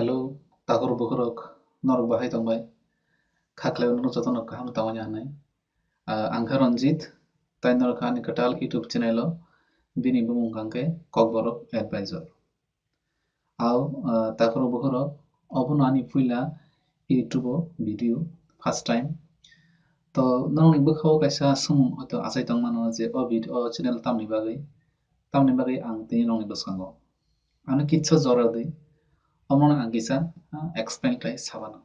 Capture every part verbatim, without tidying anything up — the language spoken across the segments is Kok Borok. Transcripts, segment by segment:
Hello, takhor bukhorok, norok bahai tongbai? Kha khlai norok jotono kaham tongmani hinwi. Ah, ang kha Ranjit, tai norok ani kwtal YouTube channel o bini bumung hwnkhe Kokborok Advisor. Ao, ah, takhor bukhorok, obono ani puila YouTube o video first time. To norokni bwkhao kaisa swngmung hoito achai tongmano je o video, o channel tamni bagwi, tamni bagwi ang tini norokni bwskango. Ano kitsa jora di, omono ang kisa, ah, explain khlai sabano.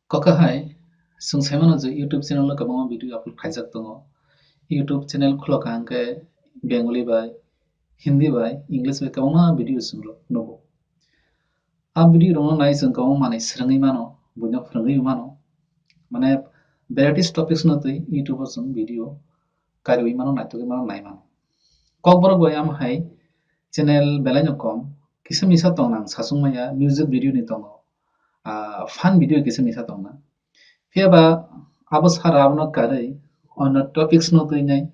Kokha hai, chwng saimano je YouTube channel o kwbangma video upload khaijak tongo. YouTube channel khulokha hwnkhe Bengali bai, Hindi bai, English bai kwbangma video chwng nugo. A video rokno nai chwng kwbangma manwi swrwngwi mano, buino phwrwngwi mano. Mane varieties topics no twi YouTube o chwng video kariwi mano, naitugwi mano, nai mano. Kokborok bai amo hai channel belai no kom, kisa misa tong nang sasung maya, music video ni tongo, ah, fun video kisa misa tong na. Phiya ba abo sara abono karwi ono topics no twi nai,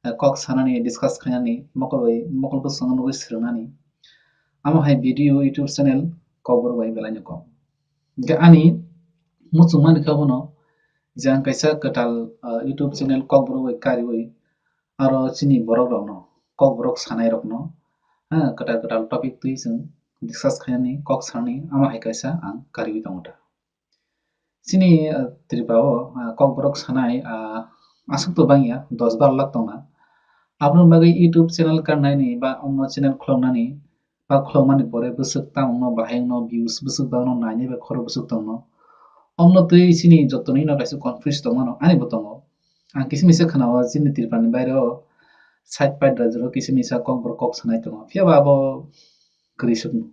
ah, kok sanani, discuss khainani, mokol bai, mokol bwskango nugwi swrwngnani. Amo hai video YouTube channel Kokborok bai belai no kom. Hwnkhe ani muchungmani khe abono je ang kaisa kwtal, ah, YouTube channel Kokborok bai kariwi aro chini borok rokno, Kokborok sanai rokno, ha, kwtal kwtal topic twi chwng discuss khainani, kok sanani, amo hai kaisa ang kariwi tongo ta. Chini, ah, Tripura o, ah, Kokborok sanai, ah, aswk to bangya, dos baro lakh tongna. Aboni bagwi YouTube channel karnaini ba omno channel khuloknani ba khulokmani pore bwswk tamungno bahai wngno views bwswk bangno nainai ba khorok bwswk tongno. Omno twi chini jottoni no kaisa confuse tongmano ani bo tongo. Ang kisa misa khwnao chini Tripura ni baire o side pai rajak o kisa misa Kokborok kok sanai tongo. Phiya ba abo kwrwi swkno.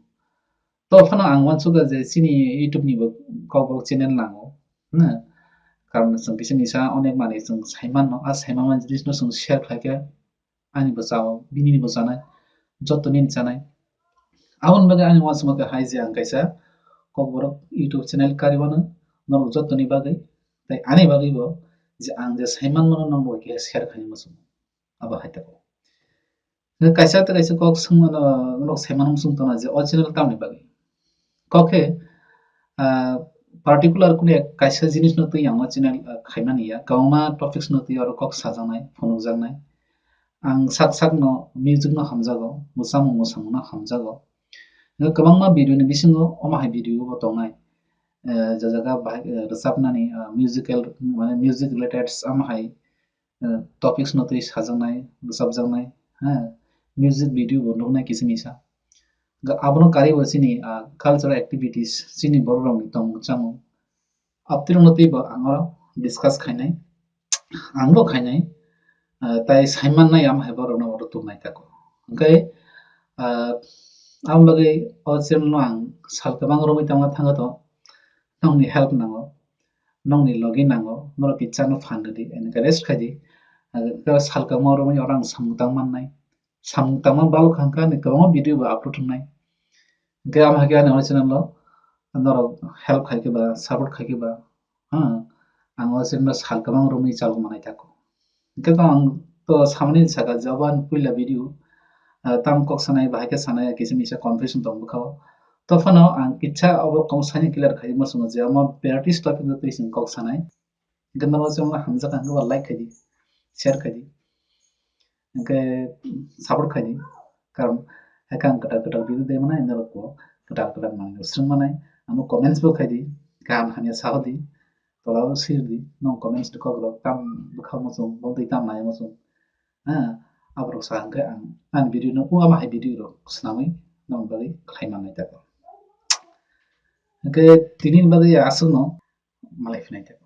To phano ang uansukha je chini YouTube ni bo Kokborok channel nango. Hmm. Karon chwng kisa misa onek manwi chwng saimanno, a saimanma jinisno chwng share khlaikhe ani bo chao, bini bo chanai, joto nini chanai. Aboni bagwi ani uansukha hai je ang kaisa Kokborok YouTube channel kariwano norok jotoni bagwi, tai ani bagwi bo je ang je saimanmano norok bai khe share khaina muchungo. Abo hai tako. Hwnkhe kaisa tei kaisa kok swngmano, norok saimanma muchung tongna je o channel tamni bagwi. Kok khe, ah, particular kunu ek kaisa jinisno twi ang o channel, ah, khaimani ya. Kwbangma topics no twi oro kok sajaknai, phunukjaknai. Ang sak sakno music no hamjago, mwsamung mwsamung no hamjago. Hwnkhe kwbangma video ni bisingo omo hai video bo tongnai. Eh, je jaga bahai, eh, rwchapnani, ah, musical, mane music related omo hai, eh, topics no twi sajaknai, rwchapjaknai, ha, music video bo nuknai kisa misa. Ga-, abono karwi bo chini, ah, cultural activities, chini borok rokni tongmung chamung, aptirokno twi bo ang oro discuss khainai, ang bo khainai, ah, tai saimannai amo hai borokno oro tubunai tako. Hwnkhe, ah, aboni bagwi o channel no ang sal kwbang romwi tongma thango to, nokni help nango, nokni logi nango, norok kisa no phan rwdi, encourage khaidi. Ah, sal kwbang romwi oro ang samung tang mannai. Samung tangma balok hwnkha ani kwbangma video bo upload wngnai. Hwnkhe amo hai khe ani o channel o norok help khai khe ba, support khai khe ba, ha, ang o channel o sal kwbang romwi chalok manai tako. Hwnkhe to ang to samani saka je obo ani puila video, ah, tam kok sanai, bahai khe sanai, kisa misa confusion tong bwkha o. To phano ang kisa obo kok sani clear khai muchungo je omo varieties topic no twi chwng kok sanai. Hwnkhe norok se omo hamjak kha hwnkhe ba like khai di, share khai di. Hwnkhe support khai di. Karon hai khe ang kwtal kwtal video de manai norok bo kwtal kwtal manwi swrwng manai. Ano comments bo khai di. Kaham hamya sa hodi. Tola o sir di. Nong comments di kok rok tam bwkha muchung, bong twi tam nai muchung. Ha, aborok sa hwnkhe ang ani video no o ama hai video rok swnamwi nong bagwi khlai mannai tako. Hwnkhe tini ni bagwi aswkno malai phinai tako.